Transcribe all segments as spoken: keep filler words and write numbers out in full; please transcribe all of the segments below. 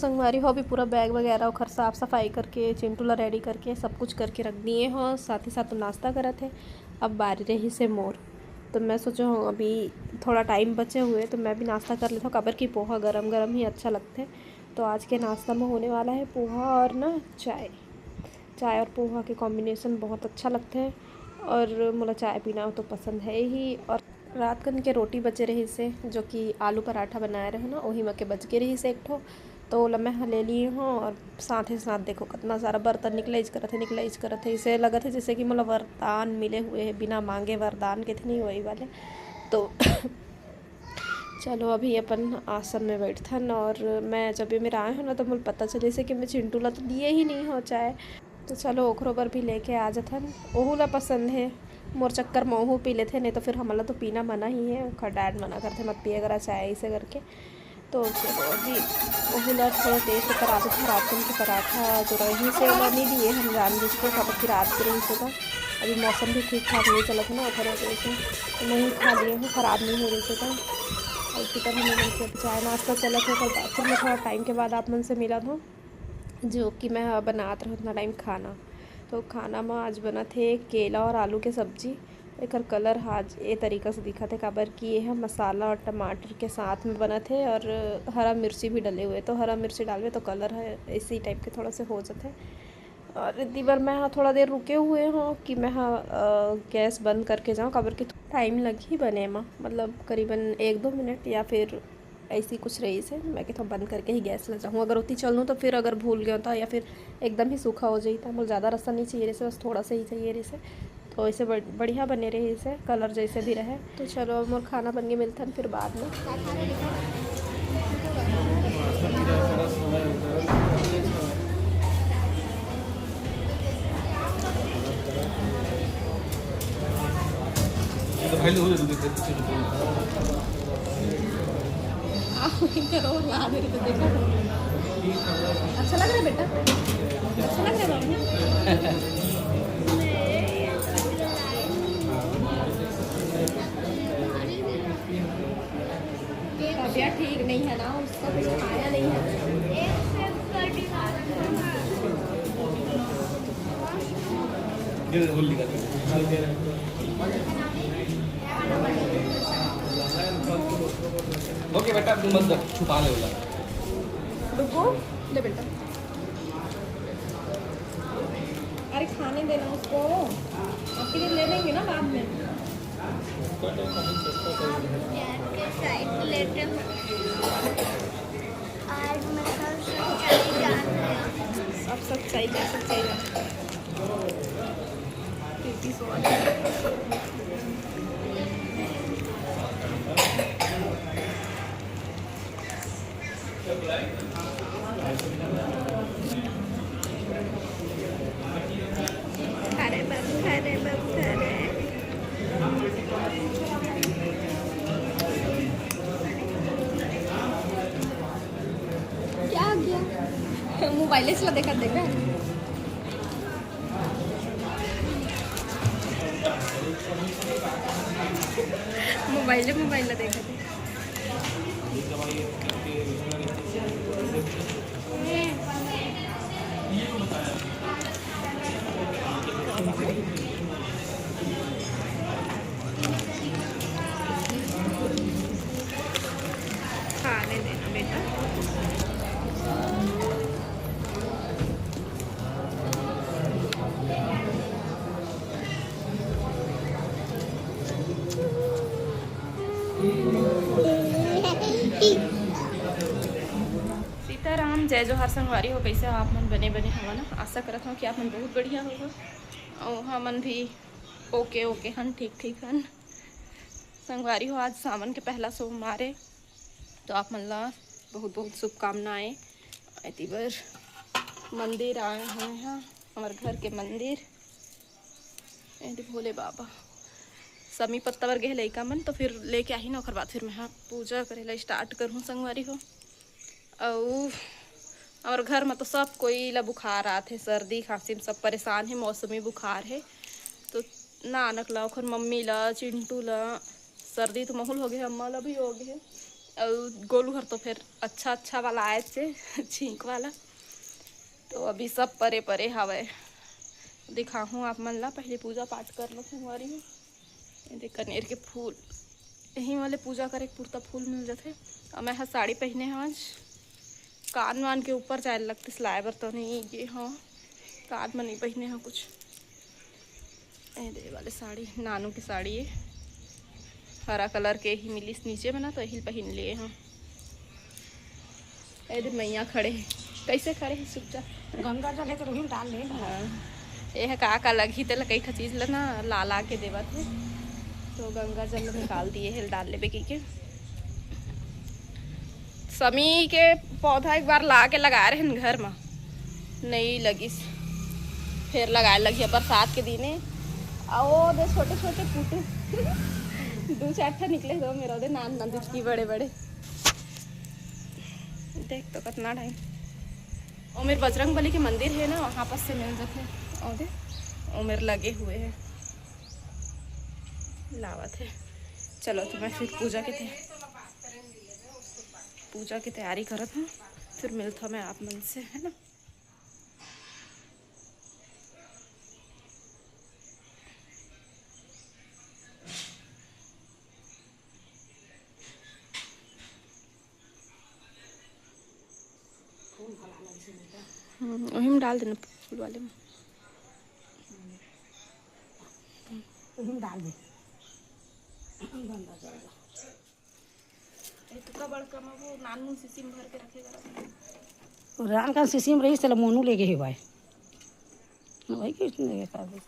संगवारी हो, अभी पूरा बैग वगैरह ओखर साफ सफाई करके, चिंटू ला रेडी करके, सब कुछ करके रख दिए हो। साथ ही साथ नाश्ता करत हे। अब बारी रहिस हे मोर, तो मैं सोचे हो अभी थोड़ा टाइम बचे हुए, तो मैं भी नाश्ता कर लेता हूँ, काबर कि पोहा गरम गरम ही अच्छा लगथे। तो आज के नाश्ता में होने वाला है पोहा और ना चाय। चाय और पोहा के कॉम्बिनेशन बहुत अच्छा लगथे और मोला चाय पीना तो पसंद है ही। और रात कन के रोटी बचे रहिस हे, जो कि आलू पराठा बनाए रहे ना, वही में के बच गे रहिस हे एक ठो, तो ओला मैं ह ले लिए हूँ। और साथ ही साथ देखो, कितना सारा बर्तन निकलइच करत हे, निकलइच करत हे। इसे लगत हे जैसे कि मोला वरदान मिले हुए है, बिना मांगे वरदान के थे नहीं, वही वाले। तो चलो, अभी अपन आसन में बैठथन। और मैं जब ये मेरा आए हो ना, तो मोला पता चलिस हे कि मैं चिंटू ला तो दिए ही नहीं हो चाय। तो चलो, ओकरो बर भी लेके आ जथन। ओहू ला पसंद हे, मोर चक्कर में ओहू पी लेथे, नहीं तो फिर हमला तो पीना मना ही है। ओकर डैड मना करथे, "मत पिए करा चाय," ऐसे करके। तो चलो, अभी ओहू ला थोड़ा टेस्ट करा देथे। रात दिन के पराठा जो रहिस हे, ओला नहीं दिए हम जानबूझ के, काबर कि रात के रहिस हे। तो अभी मौसम भी ठीक ठाक नहीं चलत है ना, ओकर वजह से नहीं खा लिए हूँ, खराब नहीं हो रहिस हे। तो इसी तरह हम लोगन के चाय नाश्ता चलत है। ओकर बाद फिर मैं थोड़ा टाइम के बाद आप मन से मिलत हूँ, जो कि मैं ह बनात रहूँ उतना टाइम खाना। तो खाना में आज बनत हे केला और आलू के सब्जी। एकर कलर ह आज ए तरीका से दिखत हे, काबर कि ये ह मसाला और टमाटर के साथ में बनत हे और हरा मिर्ची भी डले हुए, तो हरा मिर्ची डालबे तो कलर ह इसी टाइप के थोड़ा से हो जाथे। और इतनी बार मैं ह थोड़ा देर रुके हुए हूँ कि मैं ह, अ, गैस बंद करके जाऊँ, काबर कि टाइम लगही बने में, मतलब करीबन एक दो मिनट या फिर ऐसी कुछ रहिस हे। मैं कहा बंद करके ही गैस ला जाऊँ, अगर उतनी चलूँ तो फिर अगर भूल गया तो या फिर एकदम ही सूखा हो जाई, तो मोला ज़्यादा रसा नहीं चाहिए रहिस हे, बस थोड़ा सा ही चाहिए रहिस हे। तो ऐसे बढ़-, बढ़िया बने रहिस हे, कलर जैसे भी रहे। तो चलो, अब मोर खाना बन के मिलथन फिर बाद में। आओ, इनका रोज ला दे रहे तो देखा तो। अच्छा लग रहा है बेटा? अच्छा लग रहा है बाबू? तबीयत ठीक नहीं है ना, उसका कुछ खाया नहीं है। ओके बेटा, तू मत छुपा ले बोला। रुको, ले बेटा। अरे खाने देना उसको, आपके लिए ले लेंगे ना बाद में। आज मैं सब सच्चाई जान गया। सब सच्चाई क्या सच्चाई जान। प्रीति सो अरे बाबू, अरे बाबू, अरे। क्या हो गया? मोबाइल से देखा, देखा। मोबाइल, मोबाइल देखा। खाने देना बेटा। सीताराम, जय जोहार संगवारी हो, कैसे हो आप मन? बने बने हवा ना? आशा करत हूँ कि आप मन बहुत बढ़िया होगा। और हमन भी ओके ओके हन, ठीक ठीक हन। संगवारी हो, आज सावन के पहला सोमवार है, तो आप मन ला बहुत बहुत शुभकामनाएं। एती बर मंदिर आए हुए हैं, हमारे घर के मंदिर। ए दे भोले बाबा, समी पत्ता बर गे हे लइका मन, तो फिर लेके आही ना, ओकर बाद फिर मैं हा पूजा करे ला स्टार्ट करहूँ संगवारी हो। अउ हमर घर में तो सब कोई ला बुखार आत हे, सर्दी खांसी में सब परेशान हे, मौसमी बुखार हे। तो नानक ला, ओखर मम्मी ला, चिंटू ला सर्दी तो महूल हो गए हे, अम्मा ला भी हो गए हे। अउ गोलू हर तो फेर अच्छा अच्छा वाला आए से छींक वाला। तो अभी सब परे परे हवय। दिखाहूँ आप मन ला, पहले पूजा पाठ कर लो संगवारी हो। ये देख कनेर के फूल, यही वाले पूजा करे के पुरता फूल मिल जाथे। अउ मैं ह साड़ी पहने हव आज, कान वान के ऊपर जाए लगते सिलाए बर तो नहीं गे हव, कान में नहीं पहने हव कुछ। ए दे वाले साड़ी, नानू के साड़ी ए, हरा कलर के ही मिलिस नीचे में ना, तो यही पहिन लिए हम। ए दे मैया खड़े हे, कैसे खड़े हे चुपचाप। गंगा जल है तो वही में डाल ले। हाँ, ये है का का लगही तेला कई ठा चीज ला ना ला ला के देवत हे, तो गंगा जल निकाल दिए हे डाल लेबे कहिके। समी के पौधा एक बार ला के लगा रहे हैं घर में, नहीं लगिस, फिर लगाए लगिया बरसात के दिने। आ वो दे छोटे छोटे पुटू दू चार ठा निकले दो मेरा दे नान नान दुचकी बड़े बड़े। देख तो कितना टाइम ओ मेर बजरंग बली के मंदिर है ना, वहाँ पास से मिल जाते। और दे ओ मेर लगे हुए हैं, लावत है। चलो तो मैं फिर पूजा के तै-, पूजा की तैयारी करत हूँ, फिर मिलता मैं आप मन से, है ना। हम्म, वही में डाल देना फूल वाले में। वही में डाल दे। गंदा जल। ए, तुका बड़का में वो नानू शीशी में भर के रखेगा। रान का शीशी में रही, चलो मोनू लेके ही भाई। वही किसने लेके खा गई।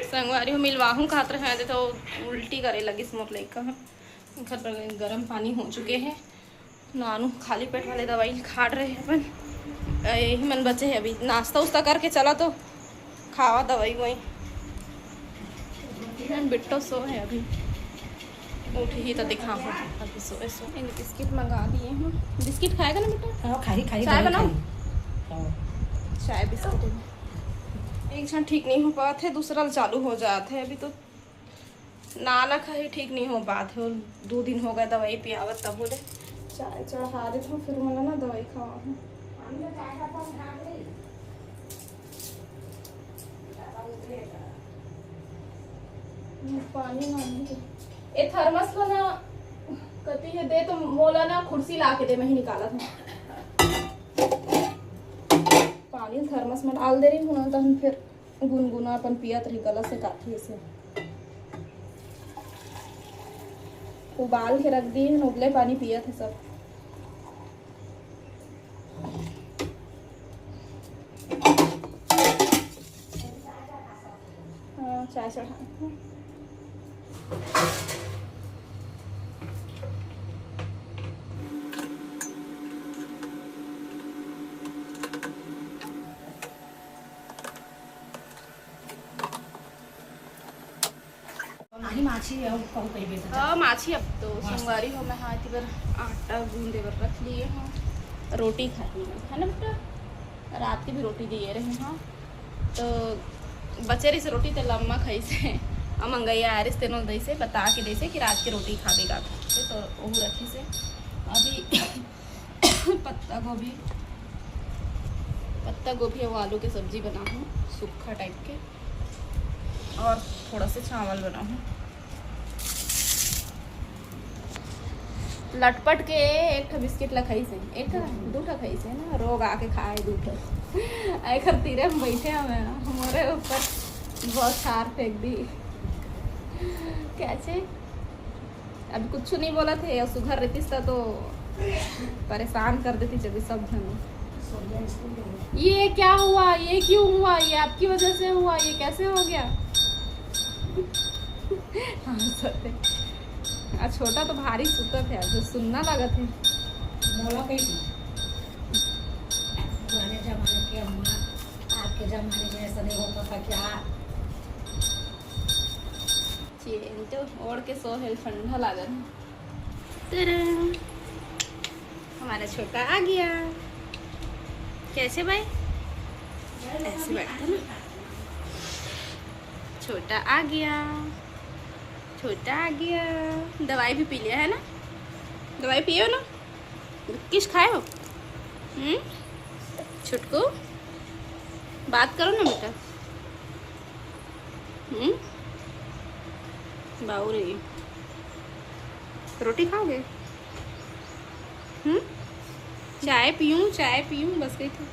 संगवारी हो, मिलवाहूँ कहत रहे, तो उल्टी करे लगिस मोर लइका ह। एखर बर गरम पानी हो चुके हे। नानू खाली पेट वाले दवाई खाड़ रहे अपन। अ, यही मन बचे हे अभी। नाश्ता उस्ता करके चला तो खावा दवाई वही। बिट्टो सो हे अभी। उठही तो दिखाहूँ। अभी सोए सो। बिस्किट मंगा दिए हूँ। बिस्किट खाएगा ना बेटा? हाँ, खाई, खाई, चाय बनाऊँ? हाँ। चाय बिस्किट। एक झन ठीक नहीं हो पात हे, दूसरा चालू हो जात हे। अभी तो नाना खाही ठीक नहीं हो पात हे, दो दिन हो गए दवाई पियावत, तब बोले चाय चढ़ा देत हूँ, फिर मोला ना दवाई खावा हूँ। पानी मांगी। ए थर्मस ला ना कती हे दे तो मोला ना कुर्सी ला के दे, मैं ही निकालत हूँ। पानी थर्मस में डाल दे रही हूँ ना, तहन फिर गुनगुना अपन पियत रही, गला से काथे से। उबाल के रख दी है, उबले पानी पियत है सब। हाँ, चाय चढ़ा। नाही माछी है, वो कहूँ कहीं बेच जा। हाँ, माछी अब तो हाँ। संगवारी हो, मैं हाथ बर आटा गूंदे बर रख लिए हूँ, रोटी खाती हूँ, है ना बेटा? रात के भी रोटी दिए रहे हूँ, तो बचे रही से रोटी ते लम्मा खाई से, आ मंगैया आ रही से तेनो दई से बता के दे से कि रात के रोटी खाबे का, तो ओहू रखी से। अभी पत्ता गोभी, पत्ता गोभी और आलू के सब्जी बनाहूँ सूखा टाइप के, और थोड़ा सा चावल बनाहूँ। लटपट के एक ठो बिस्किट ला खाई से, एक ठो, दू ठो खाई से ना, रोग आके खाए दू ठो। एकर तीरे हम बैठे हमें, हमारे ऊपर बहुत सार फेंक दी। कैसे? अभी कुछ नहीं बोला थे, और सुघर रहतीस ता तो परेशान कर देती जब सब झन। ये क्या हुआ, ये क्यों हुआ, ये आपकी वजह से हुआ, ये कैसे हो गया? हाँ, सही। आ, छोटा तो भारी सुतत हे, जो सुन्ना लागत हे। मोला कही थी, पुराने जमाने के अम्मा, आपके जमाने में ऐसा नहीं होता था क्या? चेन तो ओढ़ के सो हे, ठंडा लागत हे। तरं! हमारा छोटा आ गया। कैसे भाई? ऐसे बैठते ना। छोटा आ गया, छोटा आ गया। दवाई भी पी लिया है ना? दवाई पियो ना? किस खाए हो? हम्म? छुटकू, बात करो ना बेटा। हम्म? बाऊ रे, रोटी खाओगे? हम्म? चाय पीऊँ, चाय पीऊँ, बस गई थी।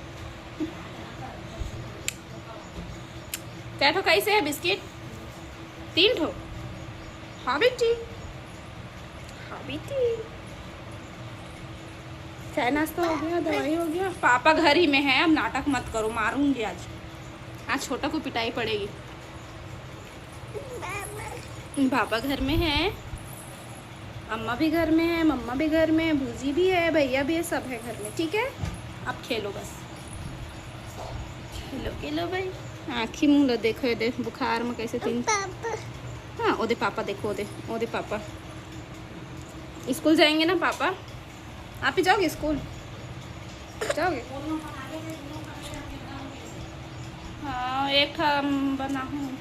कै ठो कैसे है बिस्किट? तीन ठो। हाँ बेटी, हाँ बेटी। चाय नाश्ता हो गया, दवाई हो गया। पापा घर ही में है, अब नाटक मत करो, मारूंगी आज। आज छोटा को पिटाई पड़ेगी। पापा घर में है, अम्मा भी घर में है, मम्मा भी घर में है, भूजी भी है, भैया भी है, सब है घर में। ठीक है, आप खेलो बस, खेलो खेलो भाई। आँखी मुँह ला देखो, ये देख बुखार में कैसे तीन। पापा। हाँ, ओदे पापा देखो, ओदे, ओदे पापा। स्कूल जाएंगे ना पापा? आप ही जाओगे स्कूल? जाओगे? हाँ, एक ठा बनाहूँ।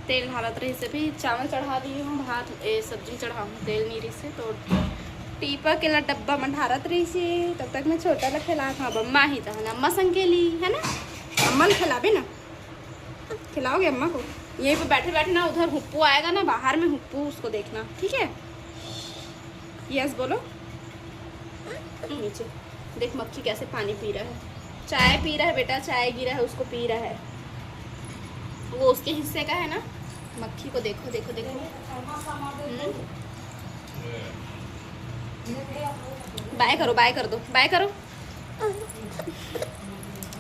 तेल ढालत रहिस, अभी चावल चढ़ा दी हूँ, भात, ए, सब्जी चढ़ाऊँ, तेल नहीं रहिस हे तो टीपा के ला डब्बा में ढारत रहिस हे। तब तक मैं छोटा ला खिला, हाँ, अम्मा ही तो है ना, अम्मा संग के ली है ना, अम्मा ला खिलाबे ना। खिलाओगे अम्मा को? यहीं पे बैठे बैठे ना, उधर हुप्पू आएगा ना, बाहर में हुप्पू, उसको देखना, ठीक है? यस बोलो। नीचे देख, मक्खी कैसे पानी पी रहा है, चाय पी रहा है बेटा, चाय गिरा है, उसको पी रहा है, वो उसके हिस्से का है ना। मक्खी को देखो, देखो, देखो। हम्म। बाय करो, बाय कर दो, बाय करो।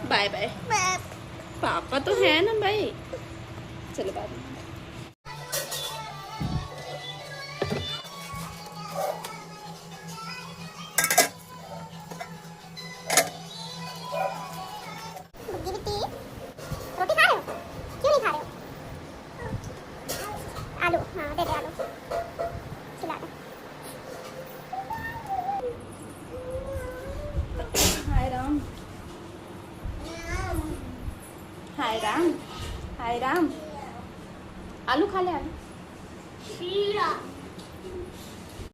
बाय बाय। पापा तो है ना भाई। चलो, बाय। रोटी खा रहे हो? क्यों नहीं खा रहे हो? आलू, हाँ, दे दे आलू। खिला दे। हाय राम, हाय राम, हाय राम। आलू खा ले, आलू। खीरा।